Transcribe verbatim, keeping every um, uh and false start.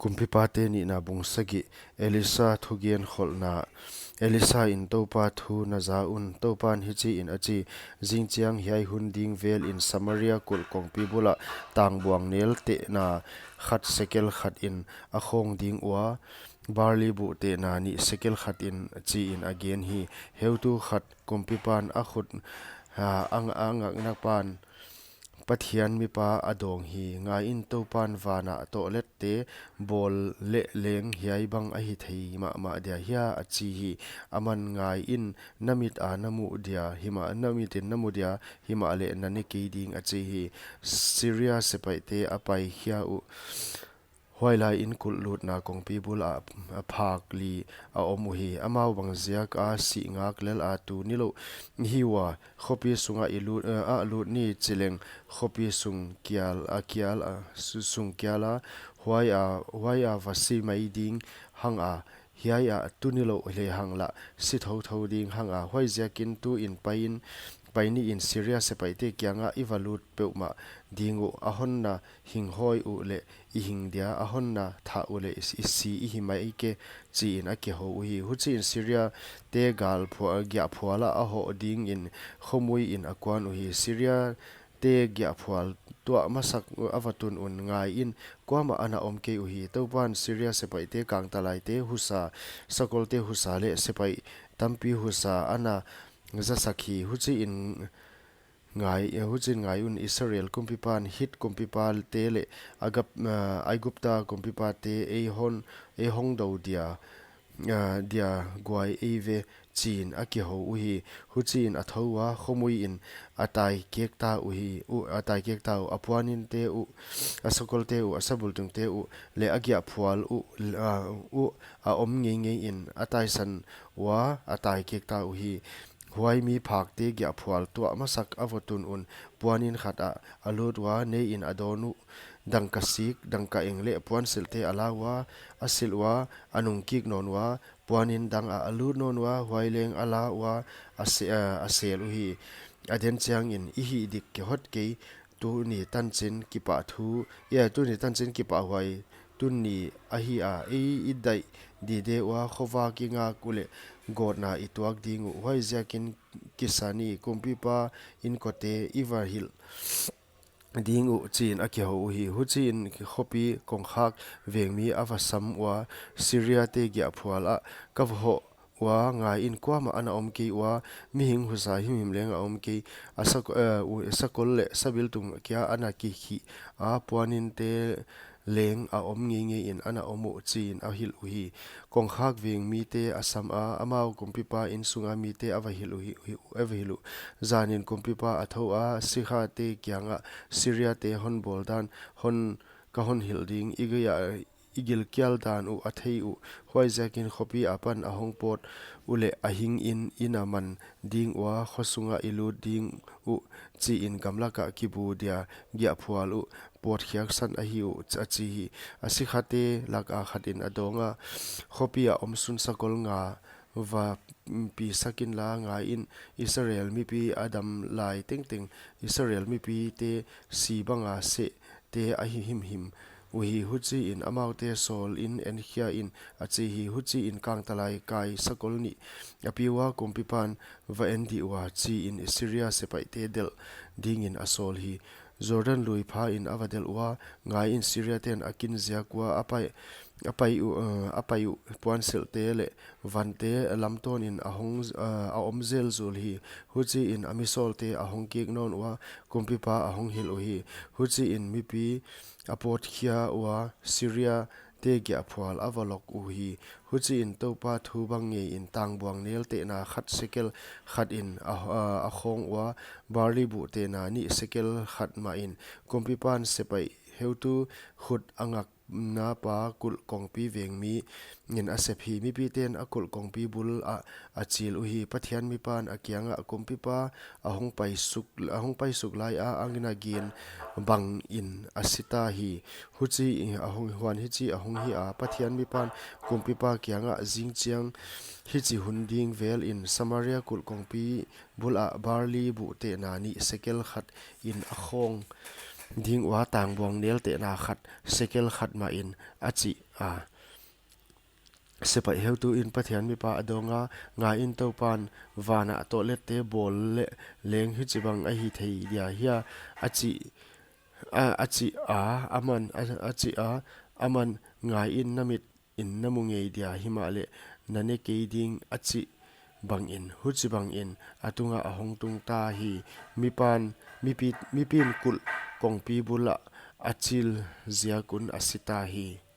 Kumpipate nihna bung sagih. Elisa thugen kholhna. Elisa in Toupa thu na za un, Toupan hichi in a chi: Zingchiang hiai hun ding vel in Samaria kulh kongpi bul ah tangbuang nel tehna khat sekel khat in a khawng ding ua, barli buh tehna nih sekel khat in, chi in a gen hi. Heutu khat kumpipan a khut, ah, a ng-, a ngakna pan Pathian mipa a dawng hi. Ngai in, Toupan van ah tohlette bawl leh leng hiai bang ahi thei mahmah dia hia, a chi hi. Aman, ngai in, na mit a na muh dia, himah, na mit in na mu dia, himahleh na ne kei ding, a chi hi. Siria sepaihte a pai khia uh. Huailai in kulh lutna kongpi bul ah, a phak li a om uhi. Amau bang ziak a sih ngak lel a tu nilouh hi ua, khopi sung ah i lut, eh, a lut ni chi leng, khopi sung kial a kial a, su-, sung kial a, huai a, huai a va si mai ding hang a, hiai ah tu nilouh lehang lah si thotho ding hang a, huaiziakin tu in pai in, pai ni in Siria sepaihte kiang ah i va lut peuhmah ding uh, a honna hing hawi uh leh i hing dia, a honna thah uh leh i, i si i hi mai kei, chi in a kihou uhi. Huchi in Siria te gal phua-, giahphual ah a hoh ding in khomui in a kuan uhi. Siria te giahphual tuah masak a va tun un, ngai in, kuamah ana om kei uhi. Toupan Siria sepaihte kangtalaite husa, sakolte husa leh sepaih tampi husa ana zasak hi. Huchi in ngai, huchi in ngai un, Israel kumpipan Hit kumpipate leh Agap-, ah, Aigupta kumpipate ei hon, ei hong dou dia, ah, dia guai ei ve, chi in a kihou uhi. Huchi in a thou ua, khomui in a tai kek ta uhi, uh, a tai kek ta uh, a puaninte uh, a sakolte uh, a sabultungte uh, leh a giahphual uh, ah, uh, a om ngeingei in a taisan ua, a tai kek ta uhi. Huai mi phakte giahphual tuah masak a va tun un, puanin khat ah a lut ua, nei in a dawn uh, dangka sik, dangka eng leh puansilhte a la ua, a silh ua, a nung kik nawn ua, puanin dang ah a lut nawn ua, huai leng a la ua, a se-, a, a sel uhi. A den chiang in, i hih dik kihot kei, tuni tanchin kipahthu, ia, tuni tanchin kipahhuai, tuni ahi a, ei i daih dide ua, khovak i ngak uleh gawtna i tuak ding uh, huaiziakin kisa ni, kumpipa inkote i va hilh ding uh, chi in a kihou uhi. Huchi in khopi kongkhak vengmi a va sam ua, Siria te giahphual ah ka va hoh ua, ngai in, kuamah ana om kei ua, mihing husa himhim leng a om kei, a sak-, eh, u-, sakol leh sabiltung kia ana kikhih a, puaninte leng a om ngeingei in ana om uh, chi in a hilh uhi. Kongkhak vengmite a sam a, amau kumpipa insunga mite a va hilh uhi, uhi, a va hilh uh. Zan in kumpipa a thou a, sikhate kiang ah, Siria te hon bawl dan, hon, ka hon hilh ding, i gei a, i gilkial dan uh a thei uh, huaiziakin khopi apan a hong pawt uleh a hing in, in a man ding ua, khosung ah i lut ding uh, chi in gamlak ah kibu dia giahphual uh pawtkhiak san ahi uh, a chi hi. A sikhate lak a khat in a dawng a, khopi ah omsun sakol nga va, mm, pi sak inla, ngai in, Israel mipi a dam lai tengteng, Israel mipite si banga sehte ahi himhim uhi. Huchi in amaute sawl in enkhia in, a chi hi. Huchi in kangtalai kai sakol nih a pi ua, kumpipan va en dih ua, chi in Siria sepaihte delh ding in a sawl hi. Jordan lui pha in a va delh ua, ngai in, Siria ten a kin ziak ua, a pai, a pai uh, eh, a pai uh puansilhte leh vante lamtawn in a hong, eh, a om zelzul hi. Huchi in a misawlte a hong kik nawn ua, kumpipa a hong hilh uhi. Huchi in mipi a pawtkhia ua, Siria te giahphual a va lok uhi. Huchi in Toupa thu bang ngei in tangbuang nel tehna khat sekel khat in a, a, a khawng ua, barli buh tehna nih sekel khat mah in, kumpipan sepaih heutu khut a ngakna pa kulh kongpi vengmi in a sep hi. Mipiten a kulh kongpi bul ah a chil uhi. Pathian mipan a kiang ah, kumpipa a hong paisuk, a hong paisuk lai a, a na gen bang in a si ta hi. Huchi a hong, huan hichi a hong hi a, Pathian mipan kumpipa kiang ah, zingchiang hichi hun ding vel in Samaria kulh kongpi bul ah barli buh tehna nih sekel khat in a khawng ding ua, tangbuang nel tehna khat sekel khat mah in, a chi. a. Sepaih heutuin Pathian mipa a dawng a, Ngaiin, Toupan vanah tohlette bawl leh leng hichibang ahi thei dia hia? A chih, a, a chih a, aman, a, a chih a, aman, Ngaiin, na mitin na mu ngei dia, himahleh na ne kei ding, a chih bangin, huchibangin a tungah a hong tungta hi. Mipan, mipi, mipin kulh kongpi bulah a chil ziak un a sita hi.